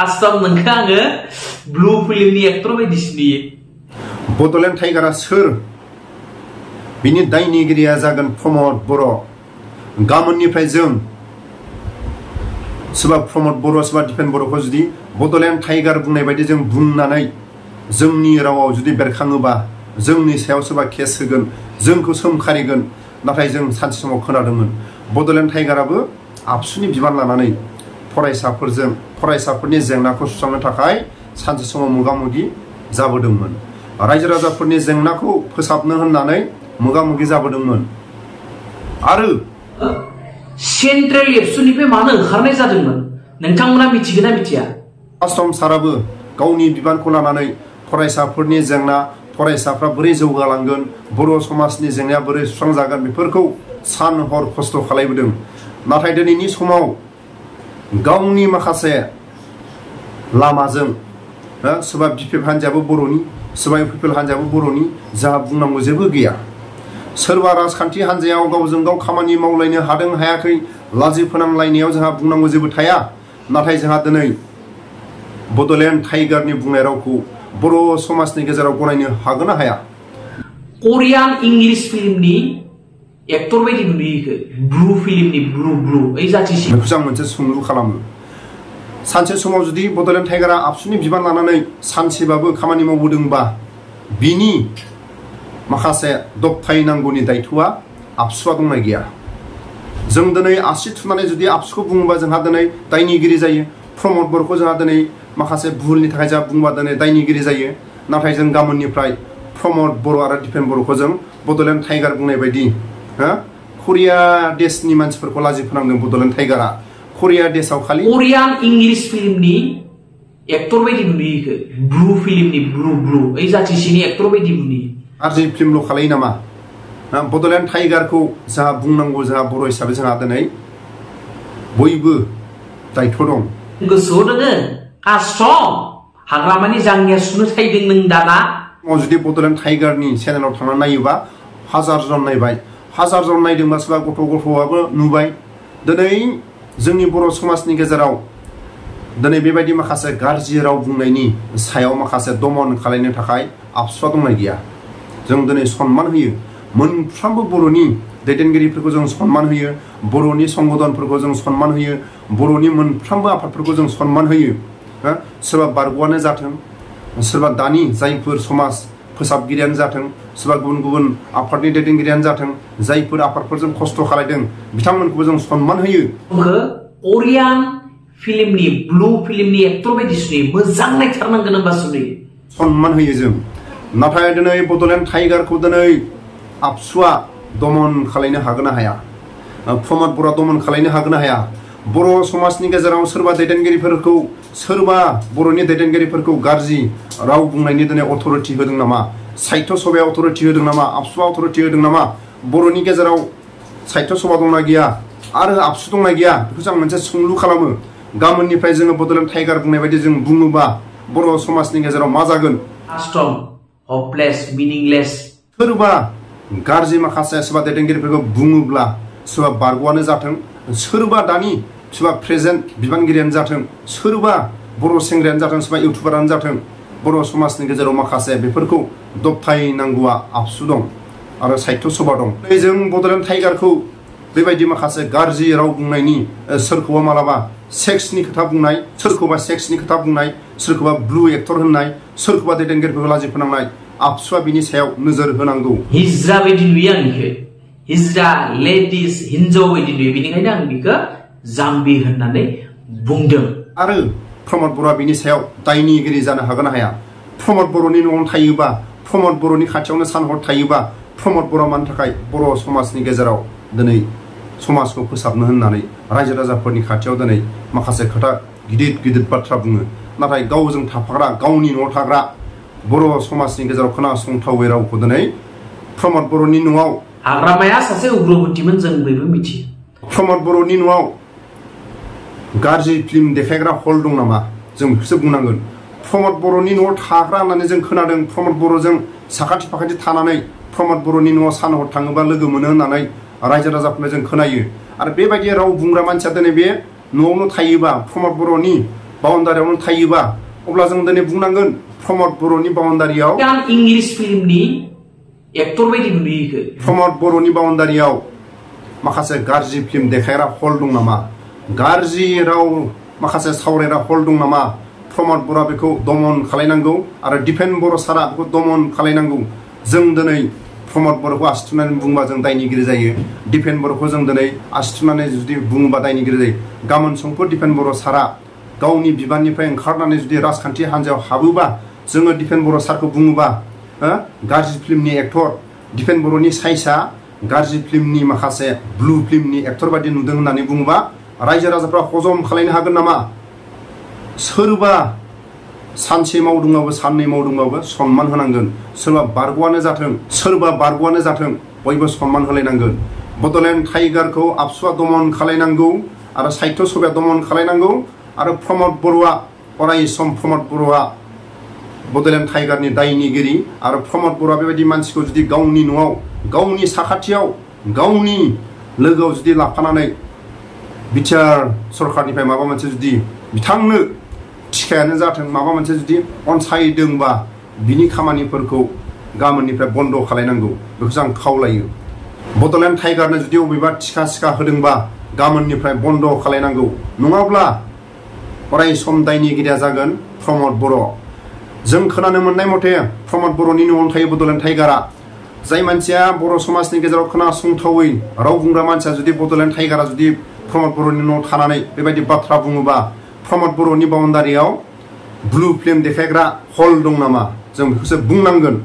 आस्ताव नोंखौ आङो ब्लु फिल्मनि एक्टर बायदिसो नुयो बड'लेण्ड टाइगारा सोर बिनि दायनिगिरिया जागोन प्रमद बर' गाबोननिफ्राय जों सोरबा प्रमद बर' सोरबा दिपेन बर'खौ जुदि बड'लेण्ड टाइगार बुंनाय बायदि जों बुंनानै जोंनि रावाव जुदि बेरखाङोबा जोंनि सायाव सोरबा केस होगोन जोंखौ सोमखारिगोन नाथाय जों सानसे समाव खोनादोंमोन बड'लेण्ड टाइगाराबो आबसुनि बिबान लानानै फरायसाफोरनि जेंनाखौ सुस्रांनो थाखाय सानसे समाव मोगा-मोगि जाबोदोंमोन रायजो राजाफोरनि जेंनाखौ फोसाबनो होननानै मोगा-मोगि जाबोदोंमोन आरो सेन्ट्रेल एबसुनिफ्राय मानो ओंखारनाय जादोंमोन नोंथांमोना मिथिगोन ना मिथिया आश्रम साराबो गावनि बिबानखौ लानानै फरायसाफोरनि जेंना फरायसाफ्रा बोरै जौगालांगोन बर' समाजनि जेंनाया बोरै सुस्रांजागोन बेफोरखौ सान हर खस्थ' खालामबोदों नाथाय दिनैनि समाव गावनि माखासे लामाजों सोरबा बिपिएफ हान्जायाबो बर'नि सोरबा इउपिपिएल हान्जायाबो बर'नि जाहा बुंनांगौ जेबो गैया सोरबा राजखान्थि हान्जायाव गावजों गाव खामानि मावलायनो हादों हायाखै लाजि फोनांलायनायाव जोंहा बुंनांगौ जेबो थाया नाथाय जोंहा दिनै बड'लेण्ड टाइगारनि बुंनाय रावखौ बर' समाजनि गेजेराव गनायनो हागोन ना हाया करियान इंलिश फिल्मनि एक्टर बायदि नुयो ब्लु फिल्मनि ब्लु ओइ जाथिसि बेखौ आं मोनसे सोंलु खालामो सानसे समाव जुदि बड'लेण्ड टाइगारा आबसुनि बिबान लानानै सानसेबाबो खामानि मावबोदोंबा बिनि माखासे दबथायनांगौनि दायथ'आ आबसुआ दंना गैया जों दिनै आसि थुनानै जुदि आबसुखौ बुङोबा जोंहा दिनै दायनिगिरि जायो प्रमद बर'खौ जोंहा दिनै माखासे भुलनि थाखाय जोंहा बुंबा दिनै दायनिगिरि जायो नाथाय जों गाबोननिफ्राय प्रमद बर' आरो दिपेन बर'खौ जों बड'लेण्ड टाइगार बुंनाय बायदि करिया देशनि मानसिफोरखौ लाजि फोनांदों बड'लेण्ड टाइगारा करिया देशआव खालि करियान इंलिश फिल्मनि एक्टर बायदि नुयो ब्लु फिल्मनि ब्लु ओइ जाथिसिनि एक्टर बायदि नुयो गाज्रि फिल्मल' खालायो नामा बड'लेण्ड टाइगारखौ जोंहा बुंनांगौ जोंहा बर' हिसाबै जोंहा दिनै बयबो दायथ' दं गोसोआव दोङो आसम हाग्रामानि जांगिया सुनो थायदों नों दाना जुदि बड'लेण्ड टाइगारनि चेनेलाव थांनानै नायोबा 1000 जन नायबाय 1000 जन नायदोंबा सोरबा गथ'आबो नुबाय दिनै जोंनि बर' समाजनि गेजेराव दिनै बेबायदि माखासे गाज्रि राव बुंनायनि सायाव माखासे दमन खालामनो थाखाय आबसुआ दंना गैया जों दिनै सनमान होयो मोनफ्रोमबो बर'नि दैदेनगिरिफोरखौ जों सनमान होयो बर'नि संगठनफोरखौ जों सनमान होयो बर'नि मोनफ्रोमबो आफादफोरखौ जों सनमान होयो सोरबा बारग'आनो जाथों सोरबा दानि जायफोर समाज फोसाबगिरियानो जाथों सोरबा गुबुन आफादनि दैदेनगिरियानो जाथों जायफोर आफादफोरजों खस्थ' खालामदों बिथांमोनखौबो जों सनमान होयो करियान फिल्मनि ब्लु फिल्मनि एक्टर बायदि सुयो मोजां नायथारनांगोन होनबासो नुयो सनमान होयो जों नाथाय दिनै बड'लेण्ड टाइगारखौ दिनै आबसुआ दमन खालामनो हागोन ना हाया प्रमद बर'आ दमन खालामनो हागोन ना हाया बर' समाजनि गेजेराव सोरबा दैदेनगिरिफोरखौ सोरबा बर'नि दैदेनगिरिफोरखौ गाज्रि राव बुंनायनि दिनै अथरिटि होदों नामा साहित्य सभाया अथरिटि होदों नामा आबसुआ अथरिटि होदों नामा बर'नि गेजेराव साहित्य सभा दंना गैया आरो आबसु दंना गैया बेखौ आं मोनसे सोंलु खालामो गाबोननिफ्राय जोङो बड'लेण्ड टाइगार बुंनाय बायदि जों बुङोबा बर' समाजनि गेजेराव मा जागोन हपलेस मिनिंलेस सोरबा गाज्रि माखासे सोरबा दैदेनगिरिफोरखौ बुङोब्ला सोरबा बारग'आनो जाथों सोरबा दानि सोरबा प्रेजेन्ट बिबानगिरियानो जाथों सोरबा बर' सेंग्रायानो जाथों सोरबा इउटुबारानो जाथों बर' समाजनि गेजेराव माखासे बेफोरखौ दबथायनांगौआ आबसु दं आरो साहित्य सभा दं जों बड'लेण्ड टाइगारखौ बेबायदि माखासे गाज्रि राव बुंनायनि सोरखौबा मालाबा सेक्सनि खोथा बुंनाय सोरखौबा सेक्सनि खोथा बुंनाय सोरखौबा ब्लु एक्टर होननाय सोरखौबा दैदेनगिरिफोरखौ लाजि फोनांनाय आबसुआ बिनि सायाव नोजोर होनांगौ हिजरा बायदि नुयो आं बेखौ हिजरा लेडिस हिन्जाव बायदि नुयो बेनिखायनो आं बेखौ जाम्बि होननानै बुंदों आरो प्रमद बर'आ बिनि सायाव दायनिगिरि जानो हागोन ना हाया प्रमद बर'नि न'आवनो थायोबा प्रमद बर'नि खाथियावनो सानहर थायोबा प्रमद बर'आ मानि थाखाय बर' समाजनि गेजेराव दिनै समाजखौ फोसाबनो होननानै रायजो राजाफोरनि खाथियाव दिनै माखासे खोथा गिदिर बाथ्रा बुङो नाथाय गावजों थाफाग्रा गावनि न'आव थाग्रा बर' समाजनि गेजेराव खोनासंथावै रावखौ दिनै प्रमद बर'नि न'आव हाग्रामाया सासे उग्रपतिमोन जों बयबो मिथियो प्रमद बर'नि न'आव गाज्रि फिल्म देखायग्रा हल दं नामा जों बेखौसो बुंनांगोन प्रमद बर'नि न'आव थाग्रा होननानै जों खोनादों प्रमद बर'जों साखाथि फाखाथि थानानै प्रमद बर'नि न'आव सानहर थाङोबा लोगो मोनो होननानै रायजो राजाफोरनो जों खोनायो आरो बेबायदि राव बुंग्रा मानसिया दिनै बे न'आवनो थायोबा प्रमद बर'नि बाउन्डारियावनो थायोबा अब्ला जों दिनै बुंनांगोन प्रमद बर'नि बाउन्डारियाव आं इंलिश फिल्मनि एक्टर बायदि नुयो प्रमद बर'नि बाउन्डारियाव माखासे गाज्रि फिल्म देखायग्रा हल दं नामा गाज्रि राव माखासे सावरायग्रा हल दं नामा प्रमद बर'आ बेखौ दमन खालायनांगौ आरो दिपेन बर' सारा बेखौ दमन खालायनांगौ जों दिनै प्रमद बर'खौ आसि थुनानै बुङोबा जों दायनिगिरि जायो दिपेन बर'खौ जों दिनै आसि थुनानै जुदि बुङोबा दायनिगिरि जायो गाबोन समफोर दिपेन बर' सारा गावनि बिबाननिफ्राय ओंखारनानै जुदि राजखान्थि हान्जायाव हाबोबा जोङो दिपेन बर' सारखौ बुङोबा गाज्रि फिल्मनि एक्टर दिपेन बर'नि साइजआ गाज्रि फिल्मनि माखासे ब्लु फिल्मनि एक्टर बायदि नुदों होननानै बुङोबा रायजो राजाफ्रा हजम खालायनो हागोन नामा सोरबा सानसे मावदोंबाबो साननै मावदोंबाबो सनमान होनांगोन सोरबा बारग'आनो जाथों बयबो सनमान होलायनांगोन बड'लेण्ड टाइगारखौ आबसुआ दमन खालायनांगौ आरो साहित्य सभाया दमन खालायनांगौ आरो प्रमद बर'आ अराय सम प्रमद बर'आ बड'लेण्ड टाइगारनि दायनिगिरि आरो प्रमद बर'आ बेबायदि मानसिखौ जुदि गावनि न'आव गावनि साखाथियाव गावनि लोगोआव जुदि लाफानानै बिटिआर सरकारनिफ्राय माबा मोनसे जुदि बिथांनो थिखायानो जाथों माबा मोनसे जुदि अनसायदोंबा बिनि खामानिफोरखौ गाबोननिफ्राय बन्द खालायनांगौ बेखौ आं खावलायो बड'लेण्ड टाइगारनो जुदि अबेबा थिखा होदोंबा गाबोननिफ्राय बन्द खालायनांगौ नङाब्ला अराय सम दायनिगिरिया जागोन प्रमद बर' जों खोनानो मोननाय मथे प्रमद बर'नि न'आवनो थायो बड'लेण्ड टाइगारा जाय मानसिया बर' समाजनि गेजेराव खोनासंथावै राव बुंग्रा मानसिया जुदि बड'लेण्ड टाइगारा जुदि प्रमद बर'नि न'आव थानानै बेबायदि बाथ्रा बुङोबा प्रमद बर'नि बाउन्डारियाव ब्लु फिल्म देखायग्रा हल दं नामा जों बेखौसो बुंनांगोन